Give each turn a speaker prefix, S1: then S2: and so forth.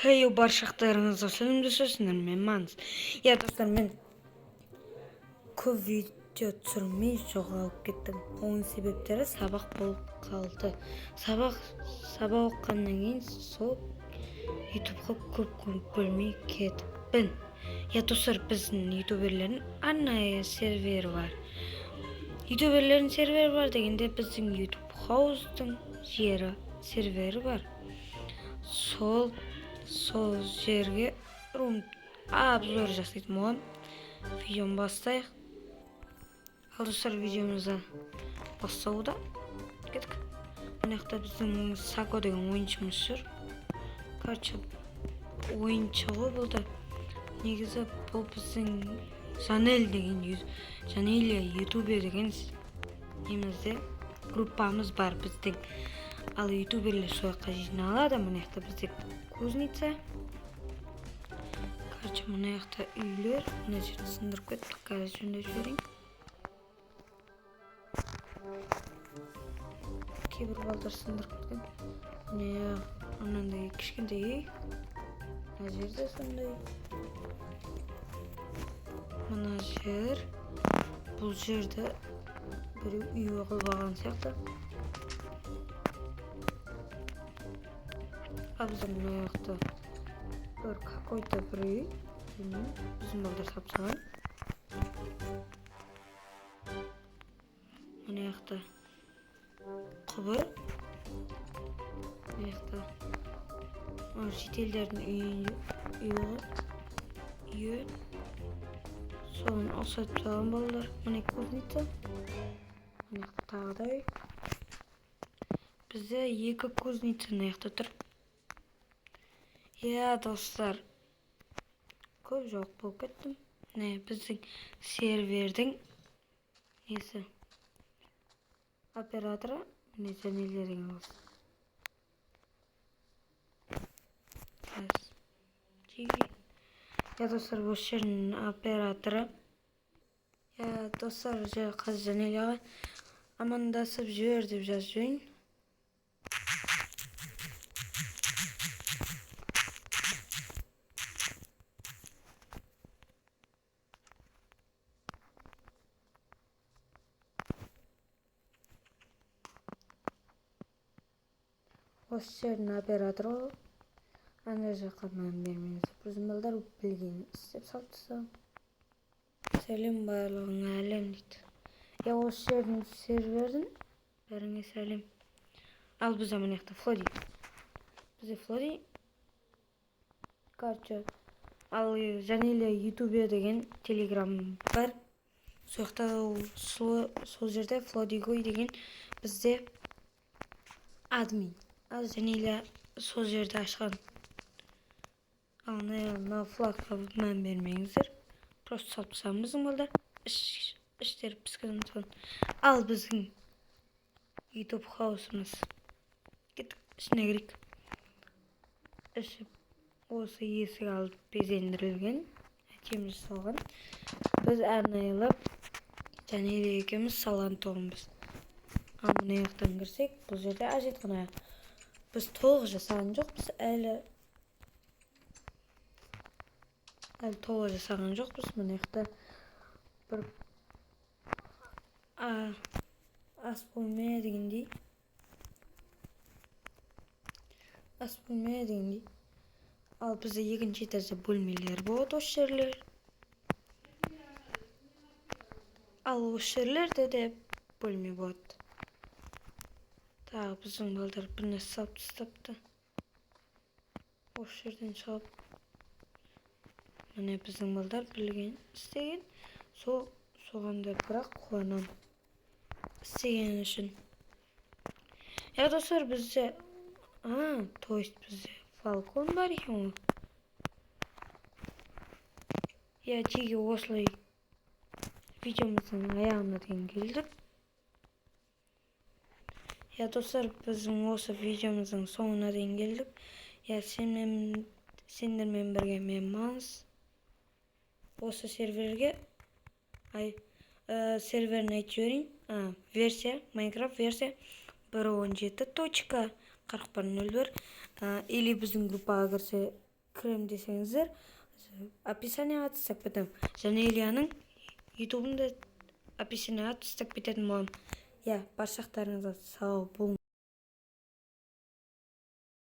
S1: Хей, баршақтарыңызға сәлем достар, мен Манс. Иә, достар, мен көп видео түсірмей жоғалып кеттім. Оның себептері сабақ болып қалды. Сабақ оқығаннан кейін сол ютубқа көп көңіл бөлмей кетіппін. Иә, достар, біздің ютуберлердің арнайы сервері бар. Ютуберлердің сервері бар дегенде біздің ютуб хаустың жері сервері бар. Сол жерге рум обзор жасайтын боламын. Видеоны бастайық. Ал достар, видеомызды бастауда кеттік. Мына жақта біздің Сако деген ойыншымыз жүр. Короче, ойыншы ғой бұл да. Негізі бұл біздің Жанель деген Жанелия ютубер деген немізде группамыз бар біздің. Ал ютуберлер сол жаққа жиналады. Мына жақта бізде кузница. Короче, мына жақта үйлер. Мына жерді сындырып кеттік. Қазір жөндеп жіберейін. Кейбір балдар сындырып кеткен. Міне мынандай кішкентай үй. Мына жерде сондай. Мына жер. Бұл жерді біреу үй қылып алған сияқты. Ал бізде мына жақта бір какой-то бір үй. Білмеймін, біздің балдар салып тастаған. Мына жақта құбыр. Мына жақта шетелдердің үйі ғой. Үйі. Соны ұқсатып тастаған балалар. Міне кузница. Мына жақта тағы да үй. Бізде екі кузница мына жақта тұр. Иә, достар, көп жоқ болып кеттім. Міне біздің сервердің несі операторы, міне Жанелия деген қыз. Иә, достар, осы жердің операторы. Иә, достар, қазір Жанелияға амандасып жібер деп жазып жіберейін. Осы жердің операторы ол. Ана жаққа мән бермеңіз. Біздің балдар білгенін істеп салып тастаған. Сәлем барлығыңа әлем дейді. Иә, осы жердің сервердің бәріңе сәлем. Ал бізде мына жақта Флоди. Бізде Флоди. Короче, ал Жанелия ютубе деген телеграм бар. Сол жақта сол жерде Флоди Гой деген бізде админ. Ал Жанелия сол жерде ашқан. Ал мына флагқа мән бермеңіздер. Просто салып тастаған біздің балдар. Іштері піскізіп тастаған. Ал біздің ютуб хаусымыз. Кеттік, ішіне кірейік. Іші осы есік алып безендірілген, әдемі жасалған. Біз арнайылап Жанелия екеуміз салған тұғынбыз. Ал мына жақтан кірсек, бұл жерде әжетхана. Біз толық жасаған жоқпыз, әлі толық жасаған жоқпыз. Мына жақта бір ас бөлме дегендей. Ас бөлме дегендей. Ал бізде екінші этажда бөлмелер болады осы жерлер. Ал осы жерлерде де бөлме болады. Тағы біздің балдар бір нәрсе салып тастапты. Осы жерден шығып, міне біздің балдар білген істеген, соған да бірақ қуанамын істеген үшін. Иә, достар, бізде, то есть бізде фалкон бар екен ғой. Иә, тегі осылай видеомыздың аяғына дейін келдік. Иә, достар, біздің осы видеомыздың соңына дейін келдік. Иә, сендермен бірге мен Манс. Осы серверге, серверін айтып жіберейін. Версия, Майнкрафт версия 1.17.41.01. Или біздің группаға кірсе Кірем десеңіздер, описанияға тастап кетемін және Ильяның ютубын да описанияға тастап кететін боламын. Иә, баршақтарыңызға сау болыңыз.